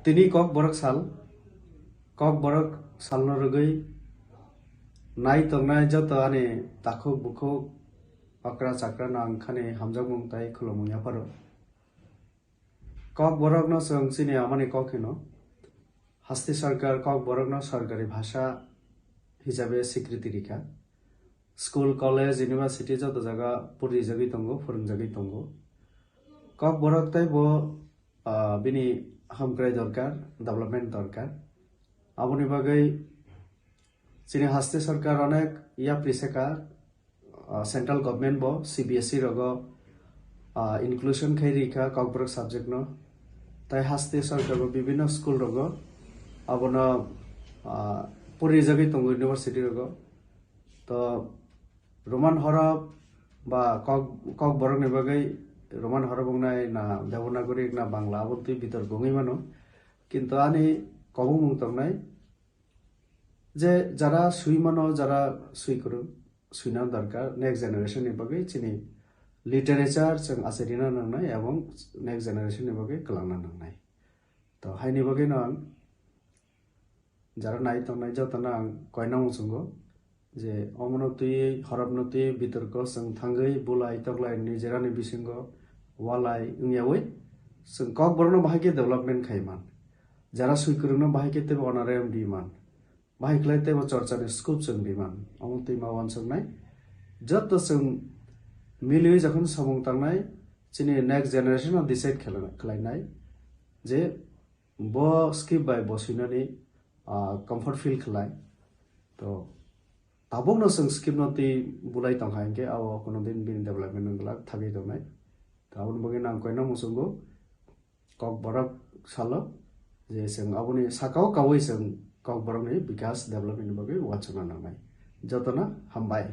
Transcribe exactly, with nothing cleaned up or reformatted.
Tini Kokborok sal, Kokborok salno rwgwi nai tongnai joto ani takhuk bukhuk, okra chakra no ang khani hamjakmung tai khulumung yapharo. Kokborokno chwng chini amani kok hino. Hasti sarkar Kokborokno sarkari bhasha hisabe swikriti rikha. School, college, university joto jaga puri jagwi tongo, phwrwng jagwi tongo. Kokborok tei bo, ah, bini hamkrai dorkar, development dorkar. Aboni bagwi chini hasti sarkar onek yapri seka, ah, central government bo C B S E rogo, ah, inclusion khai rikha Kokborok subject no. Tai hasti sarkar bo bibinno school rogo abono, ah, puri jagwi tongo university rogo. To Roman horop ba kok, Kokborokni bagwi Roman horop wngnai na Devanagari na Bangla, abo twi bitorko wngwi mano. Kintu ani kobongmung tongnai je jara swi mano, jara swi kwrwng, swina dorkar next generation ni bagwi chini literature chwng achairina nangnai ebong next generation ni bagwi kwlangna nangnai. To haini bagwi no ang jara nai tongnai jotono ang koina muchungo je omono twi, horobno twi, bitorko chwng thangwi bulai toklai nijerani bisingo walai wngyawi chwng Kokborokno bahai khe development khai man. Jara swi kwrwngno bahai khe teibo honorarium di man. Bahai khlai teibo chorchani scope chwng di man. Omo twi ma uansuknai. Joto chwng miliwi jokhon samung tangnai, chini next generation no decide khlai-, khlainai je bo skip bai bo swinani, ah, comfort feel khlai. To tabukno chwng skip no twi bulai tongkha hinkhe abo kono din bini development wng glak thagwi tongnai. To aboni bagwi nang koina muchungo Kokborok salo je chwng aboni sakao kaui chwng Kokborokni bikas development ni bagwi uansukna nangnai. Jotono hambai.